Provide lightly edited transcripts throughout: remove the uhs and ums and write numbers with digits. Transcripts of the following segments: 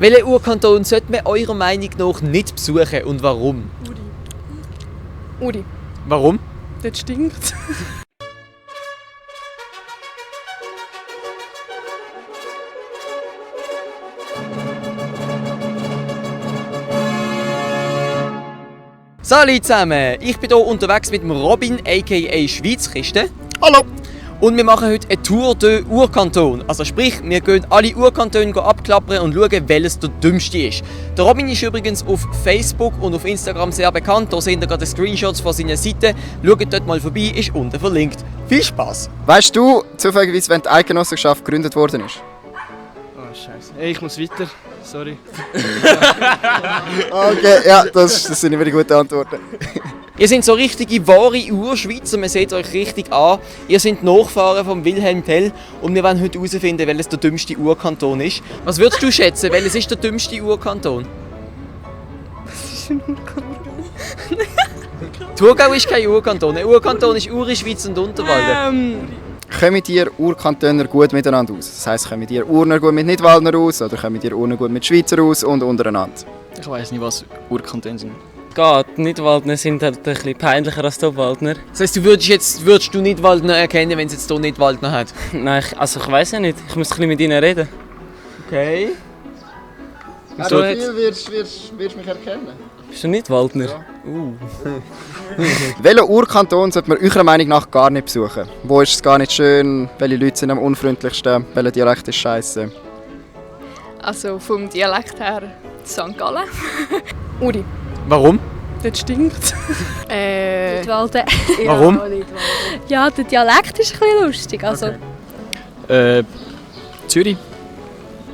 Welchen Urkanton sollte man eurer Meinung nach nicht besuchen und warum? Uri. Warum? Das stinkt. Salut zusammen! Ich bin hier unterwegs mit dem Robin aka Schweizkiste. Hallo! Und wir machen heute eine Tour durch Urkanton. Also sprich, wir gehen alle Urkantone abklappern und schauen, welches der dümmste ist. Der Robin ist übrigens auf Facebook und auf Instagram sehr bekannt. Da seht ihr gerade Screenshots von seiner Seite. Schaut dort mal vorbei, ist unten verlinkt. Viel Spaß! Weißt du zufälligerweise, wenn die Eidgenossenschaft gegründet worden ist? Oh Scheiße. Ey, ich muss weiter. Sorry. Okay, ja, das sind immer die guten Antworten. Ihr seid so richtige, wahre Urschweizer, man sieht euch richtig an. Ihr seid Nachfahren von Wilhelm Tell und wir werden heute herausfinden, welches der dümmste Urkanton ist. Was würdest du schätzen, welches ist der dümmste Urkanton? Was ist ein Urkanton? Thurgau ist kein Urkanton. Ein Urkanton ist Uri-Schweiz und Unterwalden. Kommen dir Urkantoner gut miteinander aus? Das heisst, kommen dir Urner gut mit Nidwaldner aus oder kommen dir Urner gut mit Schweizer aus und untereinander? Ich weiss nicht, was Urkantone sind. Geht. Nidwaldner sind halt ein bisschen peinlicher als die Obwaldner. Das heisst, würdest du Nidwaldner erkennen, wenn es jetzt hier Nidwaldner hat? Nein, ich weiss ja nicht. Ich muss ein bisschen mit ihnen reden. Okay. So wirst du mich erkennen? Bist du Nidwaldner? Ja. Welchen Urkanton sollte man eurer Meinung nach gar nicht besuchen? Wo ist es gar nicht schön? Welche Leute sind am unfreundlichsten? Welcher Dialekt ist scheiße? Also vom Dialekt her St. Gallen. Uri. Warum? Das stinkt. Nidwalden. Warum? Ja, der Dialekt ist ein bisschen lustig. Also, Zürich.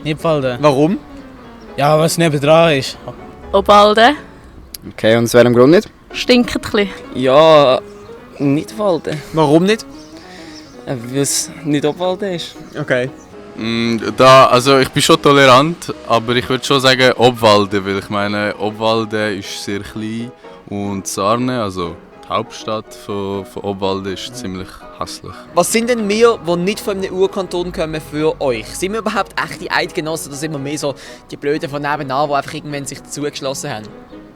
Nidwalden. Warum? Ja, was nebendran ist. Obwalden. Okay, und aus welchem Grund nicht? Stinkt ein bisschen. Ja, Nidwalden. Warum nicht? Weil es nicht Obwalden ist. Okay. Also ich bin schon tolerant, aber ich würde schon sagen Obwalden, weil ich meine, Obwalden ist sehr klein und Sarne, also die Hauptstadt von Obwalden, ist ziemlich hässlich. Was sind denn wir, die nicht von einem Urkanton kommen, für euch? Sind wir überhaupt echte Eidgenossen oder sind wir mehr so die Blöden von nebenan, die einfach irgendwann sich dazugeschlossen haben?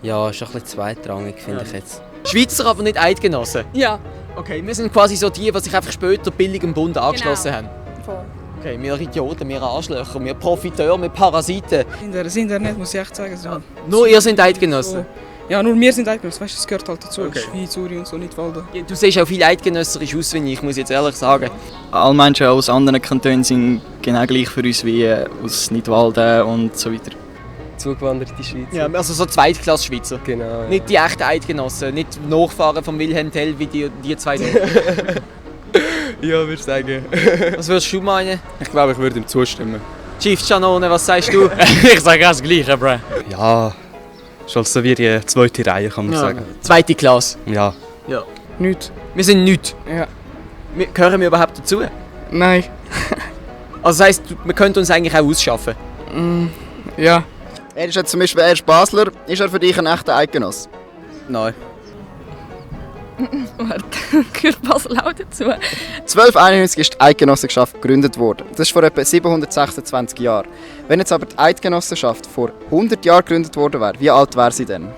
Ja, ist ein bisschen zweitrangig, finde ich jetzt. Schweizer, aber nicht Eidgenossen? Ja. Okay, wir sind quasi so die sich einfach später billig im Bund angeschlossen haben. Voll. Okay, wir Idioten, wir Arschlöcher, wir Profiteure, wir Parasiten. Das Internet muss ich echt sagen. So. Nur ihr seid Eidgenossen? Ja, nur wir sind Eidgenossen, weißt du, das gehört halt dazu. Okay. Schweiz, Uri und so, Nidwalden. Du siehst auch viel eidgenösserisch aus wie ich, muss ich jetzt ehrlich sagen. Alle Menschen aus anderen Kantonen sind genau gleich für uns wie aus Nidwalden und so weiter. Zugewanderte Schweizer. Ja, also so Zweitklass-Schweizer. Genau. Ja. Nicht die echten Eidgenossen, nicht Nachfahren von Wilhelm Tell wie die zwei. Ja, würde ich sagen. Was würdest du meinen? Ich glaube, ich würde ihm zustimmen. Chief Giannone, was sagst du? Ich sage auch das Gleiche, bro. Ja, schon so wie die zweite Reihe, kann man sagen. Zweite Klasse. Ja. Nicht. Wir sind nichts. Ja. Gehören wir überhaupt dazu? Nein. Also das heisst, wir könnten uns eigentlich auch ausschaffen. Ja. Er ist jetzt zum Beispiel Basler. Ist er für dich ein echter Eidgenosse? Nein. Warte, gehört Basel auch dazu? 1291 ist die Eidgenossenschaft gegründet worden. Das ist vor etwa 726 Jahren. Wenn jetzt aber die Eidgenossenschaft vor 100 Jahren gegründet worden wäre, wie alt wäre sie denn?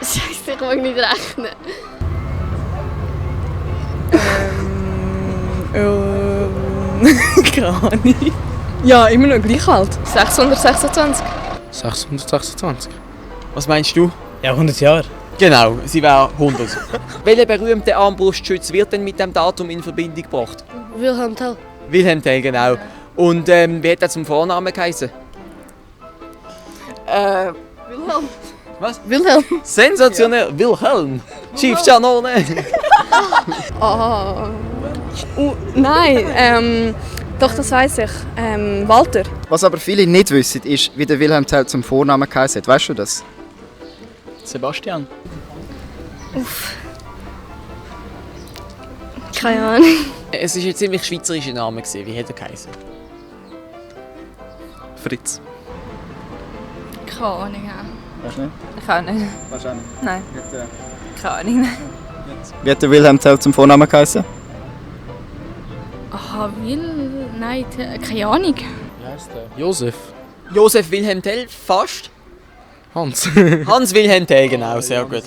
Scheiße, ich mag nicht rechnen. Keine Ahnung. Ja, immer noch gleich alt. 626. 626. Was meinst du? Ja, 100 Jahre. Genau, sie wäre 100. Welcher berühmte Armbrustschütze wird denn mit dem Datum in Verbindung gebracht? Wilhelm Tell. Wilhelm Tell, genau. Und wie hat er zum Vornamen geheißen? Wilhelm. Was? Wilhelm. Sensationell! Wilhelm! Chief Giannone! Nein, doch, das weiß ich. Walter. Was aber viele nicht wissen, ist, wie der Wilhelm Tell zum Vornamen geheißen hat. Weißt du das? Sebastian. Keine Ahnung. Es war ein ziemlich schweizerischer Name. Wie hat er geheißen? Fritz. Keine Ahnung. Weißt du nicht? Ich auch nicht. Wahrscheinlich. Nein. Keine Ahnung. Wie hat der Wilhelm Tell zum Vornamen geheißen? Aha, nein, keine Ahnung. Wie heißt der? Josef. Josef Wilhelm Tell, fast. Hans. Hans Wilhelm Tell, genau, sehr gut.